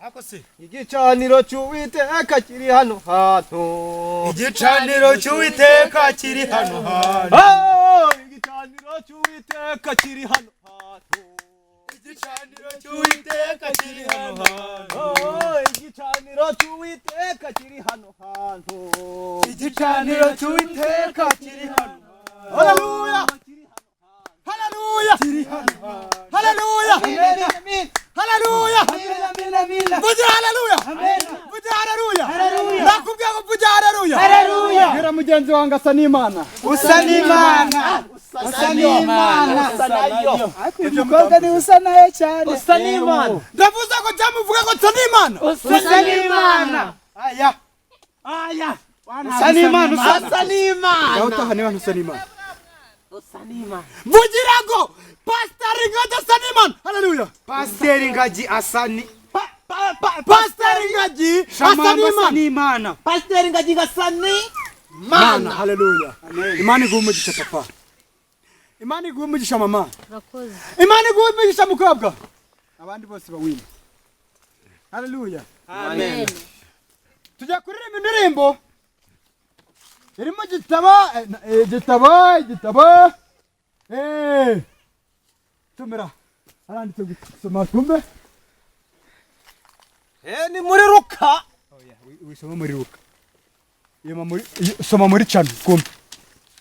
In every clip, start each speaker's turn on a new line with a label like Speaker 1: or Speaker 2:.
Speaker 1: Ako se.
Speaker 2: Igicaniro cy'Uwiteka kiri hano hantu.
Speaker 1: Igicaniro cy'Uwiteka kiri hano hantu.
Speaker 2: Oh, igicaniro cy'Uwiteka kiri hano hantu.
Speaker 1: Igicaniro cy'Uwiteka kiri hano hantu.
Speaker 2: Oh, igicaniro cy'Uwiteka kiri hano hantu.
Speaker 1: Igicaniro cy'Uwiteka kiri hano hantu.
Speaker 2: Haleluya! Haleluya! Haleluya! Haleluya! Vugira haleluya! Vugira haleluya! Nakubwiye ngo vugira haleluya!
Speaker 1: Haleluya!
Speaker 2: Bwira mugenzi wanjye asa n'Imana.
Speaker 1: Usa n'Imana. Usa n'Imana.
Speaker 2: Usa nayo.
Speaker 1: Uyu mukobwa niwe usa nayo cyane.
Speaker 2: Usa n'Imana. Ndavuze ngo cyamuvuga ngo usa n'Imana.
Speaker 1: Usa n'Imana.
Speaker 2: Aya.
Speaker 1: Aya.
Speaker 2: Usa n'Imana. Usa n'Imana.
Speaker 3: Ngaho utaha niba ntusa n'Imana.
Speaker 2: Vugira ngo Pasiteri Ngagi asa n'Imana. Haleluya.
Speaker 3: Pasiteri Ngagi asa ni
Speaker 2: Pasiteri Ngagi asa
Speaker 3: Shamamba asa
Speaker 2: n'Imana.
Speaker 3: n'Imana.
Speaker 2: Pasiteri Ngagi asa n'Imana.
Speaker 3: Haleluya. Imana iguhe umugisha papa. Imana iguhe umugisha mama.
Speaker 4: Urakoze.
Speaker 3: Imana iguhe umugisha mukobwa. Abandi bose bawina. Haleluya.
Speaker 4: Amen.
Speaker 3: Tujya kuririmba indirimbo iri mu gitabo igitabo igitabo tumira haranditse gusoma twumve.
Speaker 2: Ni muri Luka.
Speaker 3: Wisoma muri Luka. Yema muri soma muri cano twumve.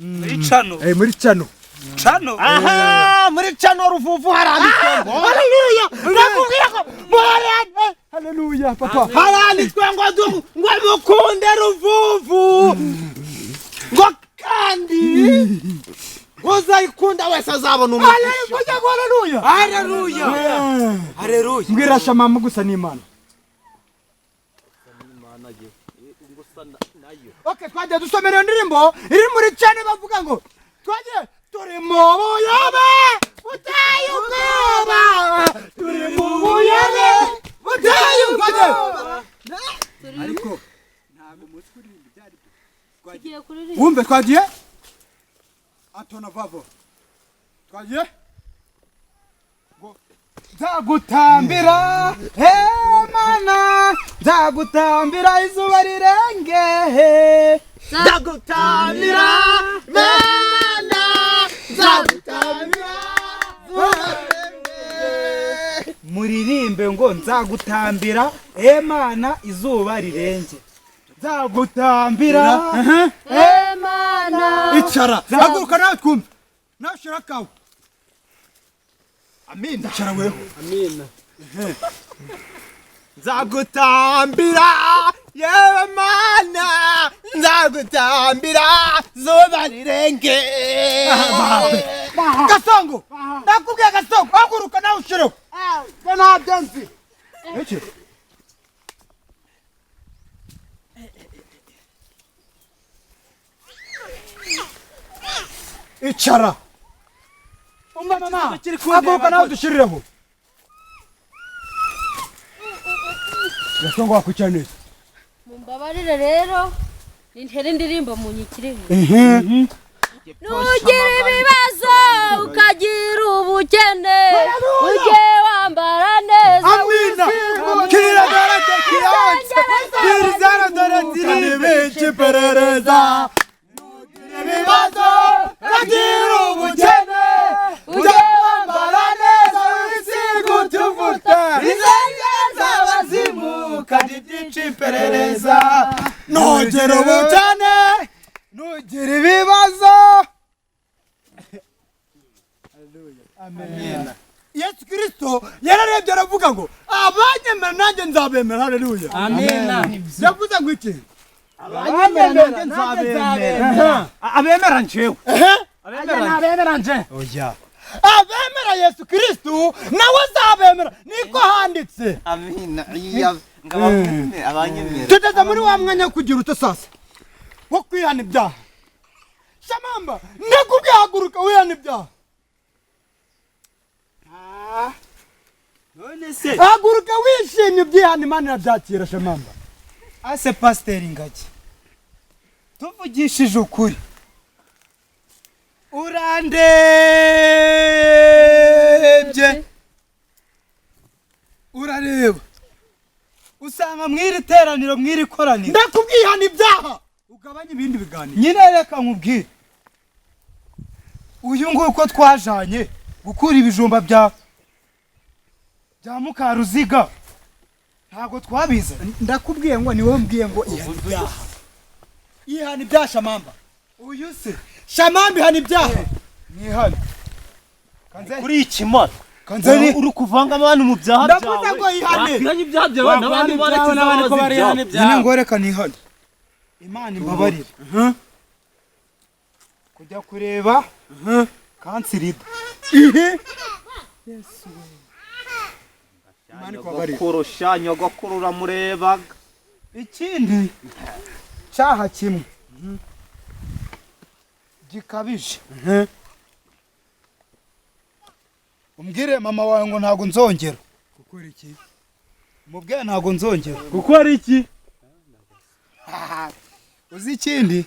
Speaker 1: Muri cano.
Speaker 3: Muri cano.
Speaker 1: Cano.
Speaker 2: Aha, muri cano Ruvuvu haranditswe ngo. Haleluya. Ndakubwira ko muharane.
Speaker 3: Haleluya papa.
Speaker 2: Haranditswe ngo ngo mukunde Ruvuvu. Ngo kandi uzayikunda wese azabona umugisha.
Speaker 3: Haleluya.
Speaker 1: Haleluya. Haleluya.
Speaker 3: Mbwira shamama gusa n'Imana. Okay, twagiye dusomera iyo ndirimbo iri muri cano bavuga ngo twagiye turi mu buyobe buteye ubwoba, turi mu buyobe buteye ubwoba. Ariko ntabwo muzi kuririmba ibyo ari byo.
Speaker 4: Tugiye kuririmba.
Speaker 3: Wumve twagiye Antona Vavo twagiye ngo nzagutambira Mana, nzagutambira izuba rirenge.
Speaker 2: Nzagutambira Mana, nzagutambira
Speaker 1: Muririmbe ngo nzagutambira Mana izuba rirenge. Nzagutambira
Speaker 4: Mana.
Speaker 3: Icara, haguruka nawe twumve. Nawe shira akawe.
Speaker 2: Amina.
Speaker 3: Icara weho.
Speaker 2: Nzagutambira yewe Mana, nzagutambira zuba rirenge.
Speaker 3: Gasongo, nakubwiye Gasongo, haguruka nawe ushireho.
Speaker 2: Ntabyo nzi.
Speaker 3: Iki? Icara. Umva mama, haguruka nawe dushirireho. Gasongo wakwicara neza.
Speaker 4: Mumbabarire rero nintere indirimbo munyikiriho. Nugira ibibazo ukagira ubukene, ujye wambara neza.
Speaker 3: Amina. Kira garate kiyanze. Kirizara dore ziri iperereza. Nugira ibibazo ukagira ubukene, ujye wambara neza wisiga utuvuta.
Speaker 2: Izengeza abazimu kandi byinshi iperereza.
Speaker 3: Nugira ubukene, nugira ibibazo. Amen. Yesu Kristo yararebye aravuga ngo abanyemera nanjye nzabemera. Haleluya.
Speaker 1: Amen.
Speaker 3: Yavuze ngo iki?
Speaker 1: Abanyemera nanjye nzabemera. Abemera njewe. Abemera nje.
Speaker 3: Oya. Abemera Yesu Kristo nawe azabemera, niko handitse.
Speaker 2: Amina. Abanyemera.
Speaker 3: Tugeze muri wa mwanya wo kugira ute sasa? Wo kwihana ibyaha. Shamamba, ndakubwiye haguruka wihana ibyaha.
Speaker 1: None se
Speaker 3: Haguruka wishimye ibyihana, Imana irabyakira Shamamba.
Speaker 1: ase Pasiteri Ngagi, tuvugishije ukuri, urandebye urareba Usanga mw'iri teraniro, mw'iri koraniro.
Speaker 3: Ndakubwiye, ihana ibyaha, ugabanye ibindi biganiro.
Speaker 1: Nyine reka nkubwire, uyu nguyu uko twajanye gukura ibijumba bya Mukaruziga, ntabwo twabize.
Speaker 3: Ndakubwiye ngo ni wowe mbwiye ngo ihana ibyaha, ihana ibyaha, Shamamba.
Speaker 1: Uyu se?
Speaker 3: Shamamba, ihana ibyaha.
Speaker 1: Mwihane.
Speaker 2: Kuri iki mara
Speaker 1: Kanzeri.
Speaker 2: Uri kuvanga abantu mu byaha.
Speaker 3: Ndavuze ngo ihane.
Speaker 5: Wakwihanye ibyaha byawe n'abandi baretse
Speaker 6: n'abandi ko barihana
Speaker 1: Nyine
Speaker 6: ibyaha.
Speaker 1: ngo reka nihane, Imana imbabarire. Kujya kureba kansirida.
Speaker 3: Imana ikubabarire.
Speaker 2: Nyogokuru, nyogokuru uramurebaga.
Speaker 1: Ikindi cyaha kimwe gikabije, umbwire mama wawe ngo ntabwo nzongera.
Speaker 3: Gukora iki?
Speaker 1: Mubwire ntabwo nzongera.
Speaker 6: Gukora iki?
Speaker 1: Uzi ikindi?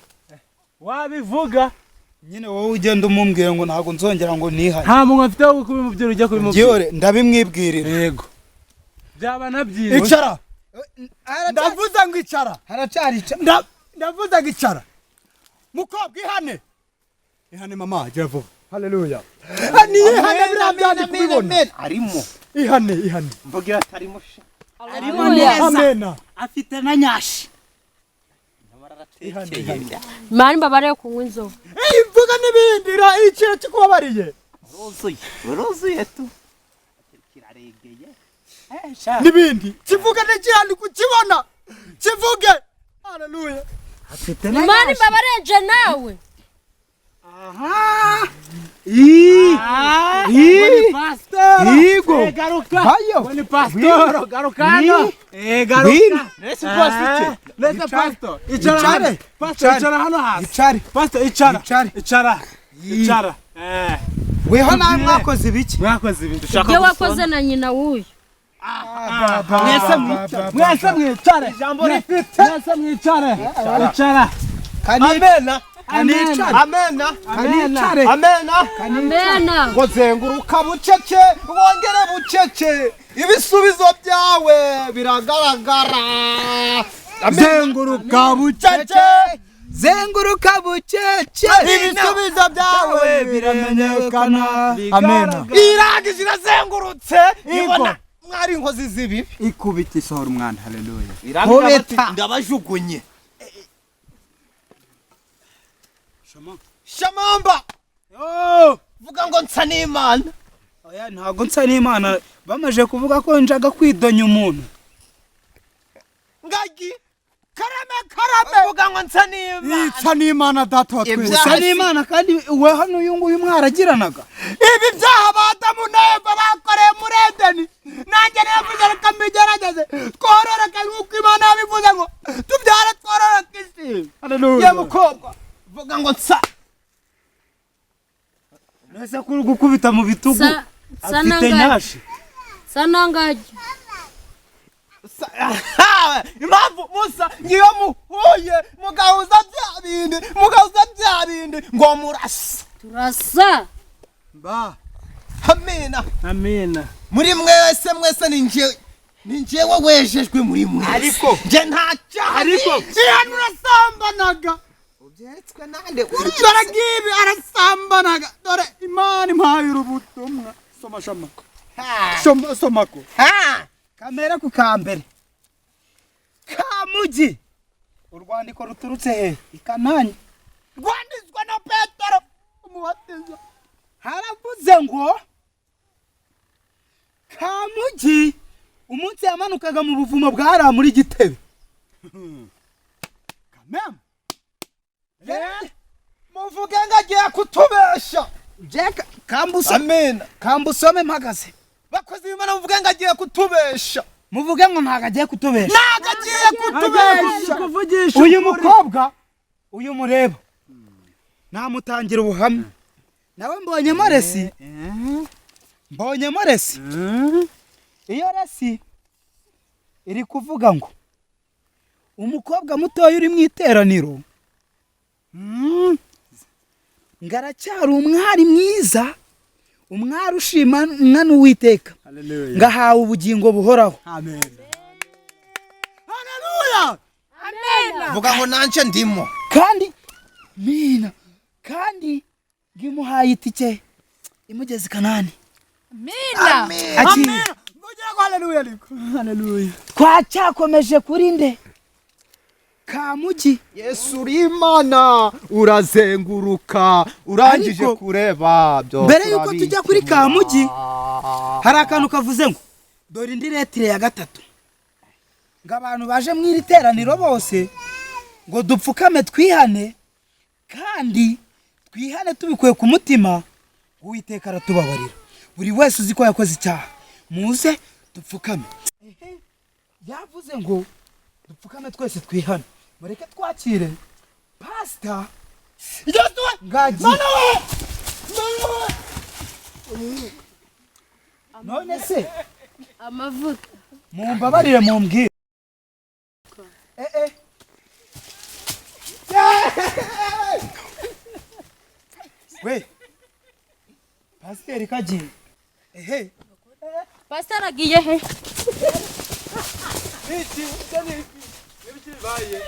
Speaker 6: Wabivuga.
Speaker 1: Nyine wowe ugenda umumbwire ngo ntabwo nzongera, ngo nihane.
Speaker 6: Nta muntu afite wo kubimubwira, ujya kubimubwira.
Speaker 1: Byore ndabimwibwirira.
Speaker 6: Yego, byaba na byiza.
Speaker 3: Icara, ndavuze ngo icara.
Speaker 1: Haracyari ica.
Speaker 3: Ndavuze ngo icara, mukobwa, ihane, ihane mama, gira vuba. Haleluya, niyihane, biriya byandi kubibona.
Speaker 2: Arimo.
Speaker 3: Ihane, ihane.
Speaker 2: Mvugira atarimo sha.
Speaker 1: Arimo neza.
Speaker 3: Amena.
Speaker 1: Afite na nyashi.
Speaker 3: Ihane, ihane.
Speaker 4: Imana imbabarire kunywa inzoga.
Speaker 3: Imvuga n'ibindi, ikintu kikubabariye.
Speaker 2: Uruzuye, uruzuye tu, kiraregeye.
Speaker 3: N'ibindi kivuge, n'ikirandi kukibona kivuge. Haleluya.
Speaker 1: Afite na
Speaker 4: Imana
Speaker 1: nyashi.
Speaker 4: imbabarire nje nawe.
Speaker 1: Yego.
Speaker 6: Garuka.
Speaker 1: Bayo.
Speaker 6: Ni pasitoro, garuka hano. Garuka.
Speaker 1: Ngwino.
Speaker 6: Nese pastor, nese pastor, icara hano. Pastor, icara hano hasi.
Speaker 1: Icare.
Speaker 6: Pastor, icara.
Speaker 1: Icare.
Speaker 6: Icara, icara.
Speaker 1: Weho nawe mwakoze ibiki?
Speaker 6: Mwakoze ibintu.
Speaker 4: Ibyo wakoze na nyina w'uyu.
Speaker 6: Mwese mwicare, mwese mwicare,
Speaker 2: Ijambo rifite.
Speaker 6: Mwese mwicare, icara.
Speaker 2: Amena.
Speaker 1: Kanicare.
Speaker 2: Amena.
Speaker 1: Kanicare.
Speaker 2: Amena.
Speaker 4: Amena.
Speaker 2: Ngo zenguruka bucece, wongere bucece, ibisubizo byawe biragaragara.
Speaker 3: Zenguruka bucece.
Speaker 1: Zenguruka bucece.
Speaker 2: Ibisubizo byawe
Speaker 1: biramenyekana. Amena.
Speaker 2: Irangije irazengurutse, ibona mwari inkozi z'ibibi.
Speaker 3: Ikubita isohora umwana. Haleluya.
Speaker 1: Nkubita.
Speaker 2: Ndabajugunye. Shamamba, vuga ngo nsa n'Imana.
Speaker 1: Oya, ntabwo nsa n'Imana. Bamaze kuvuga ko njaga kwidonya umuntu.
Speaker 2: Ngagi.
Speaker 3: Karame, karame.
Speaker 2: Vuga ngo nsa n'Imana.
Speaker 3: Ica n'Imana data wa twese.
Speaker 1: Nsa n'Imana, kandi we hano uyu nguyu mwaragiranaga.
Speaker 3: Ibi byaha ba Adamu na Eva bakoreye muri Edeni, nanjye nivuze reka mbigerageze, twororoke nk'uko Imana yabivuze ngo tubyare twororoke isi.
Speaker 2: Ye mukobwa, vuga ngo nsa.
Speaker 1: Nese kuri gukubita mu bitugu.
Speaker 4: Sa
Speaker 1: Afite
Speaker 4: nangagi.
Speaker 1: nyashi.
Speaker 4: Sa nangagi.
Speaker 2: Impamvu musa ngiyo muhuye mugahuza bya bindi, mugahuza bya bindi, ngo murasa.
Speaker 4: Turasa.
Speaker 3: Ba.
Speaker 2: Amina.
Speaker 6: Amina.
Speaker 2: Muri mwese, mwese ni njyewe, ni njyewe wejejwe muri mwe.
Speaker 1: Ariko
Speaker 2: nje nta cyaha.
Speaker 1: Ariko
Speaker 3: Ihane, urasambanaga.
Speaker 2: Ubyeretswe nande?
Speaker 3: Dore ngibi, arasambanaga. Dore Imana impaye ubutumwa. Soma, shoma, soma, somako.
Speaker 1: Kamera ku kambere Kamugi, urwandiko ruturutse he? Ikanani.
Speaker 3: Rwanditswe na Petero umubatiza.
Speaker 1: Haravuze ngo Kamugi umunsi yamanukaga mu buvumo bwari muri Gitebe.
Speaker 3: Kameme.
Speaker 2: Muvuge ngo agiye kutubesha.
Speaker 1: Jack kambuso.
Speaker 2: Amina.
Speaker 1: Kambusome mpagaze.
Speaker 2: Bakozi b'Imana, muvuge ngo agiye kutubesha.
Speaker 1: Muvuge ngo ntabwo agiye kutubesha.
Speaker 2: Ntabwo agiye kutubesha.
Speaker 6: Kuvugisha.
Speaker 1: Uyu mukobwa uyu mureba, namutangira ubuhamya nawe. Mbonyemo resi, mbonyemo resi. Iyo resi iri kuvuga ngo umukobwa mutoya uri mu iteraniro, ngo aracyari umwari mwiza, umwari ushimwa n'Uwiteka,
Speaker 3: Haleluya.
Speaker 1: ngo ahawe ubugingo buhoraho.
Speaker 3: Amen.
Speaker 2: Vuga ngo nanje ndimo.
Speaker 1: Kandi mina, kandi ngimuhaye itike imugeze i Kanani.
Speaker 7: Mina.
Speaker 1: Akira.
Speaker 3: Mvugira ngo haleluya ariko. Haleluya.
Speaker 1: Twacyakomeje kuri nde? Kamugi.
Speaker 2: Yesu uri Imana, urazenguruka urangije
Speaker 1: Ariko,
Speaker 2: kureba byose.
Speaker 1: mbere yuko tujya kuri Kamugi, hari akantu kavuze ngo dore indi letire ya gatatu, ngo abantu baje mu iri teraniro bose ngo dupfukame twihane, kandi twihane tubikuye ku mutima, Uwiteka aratubabarira. Buri wese uzi ko yakoze icyaha, muze dupfukame. Ehe, yavuze ngo dupfukame twese twihane. Mureke twakire pasita Ngagi. None se
Speaker 4: Amavuta.
Speaker 1: mumbabarire mumbwire. Eh eh. We. Pasiteri kagiye. Ehe.
Speaker 4: Pasiteri agiye he?
Speaker 6: Iki, icyo ni iki? N'ibiki bibaye?